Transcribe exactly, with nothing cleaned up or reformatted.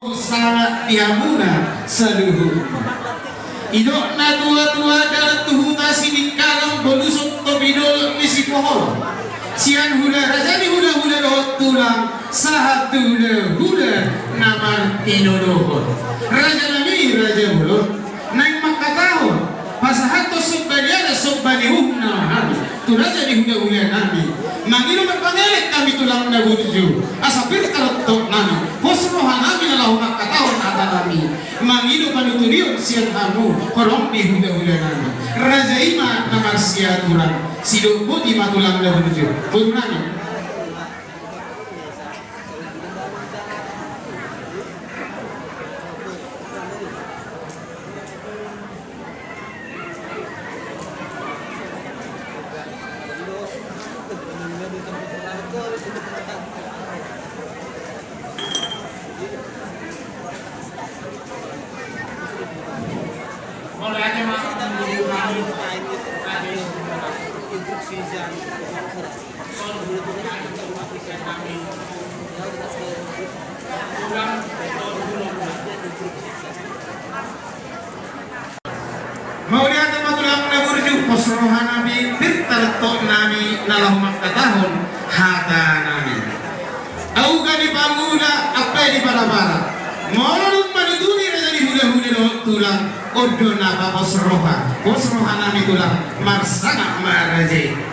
Sahat di hamuna saluhutna. Didok na tua-tua, dalan tu huta Siningkalang, boluson topi dolok ni Sipoholon. Sian hula-, raja ni hula-hula dohot tulang, sahat tu hula-hula na martinodohon. Raja nami, raja bolon, naeng mangkatahon, pasahathon somba ni adat, somba ni uhum nami tu raja ni hula-hula nami. Mangido marpangelek hami, tulang na burju, asa pir tarotok nami, pos roha nami na laho mangkatahon hata nami. Mangido panuturion sian hamu, horong ni hula-hula nami. Raja i ma na marsiaturan. Sidok boti ma, tulang na burju, boru nami. Mauliate ma, tulang na burju, pos roha nami, pir tarotok nami na laho mangkatahon hata nami. Au gabe pangula, ampe di para-para. Molo dung manuturi raja ni hula-hula dohot tulang, on do na papos roha. Pos roha nami, tulang, marsangap ma raja i.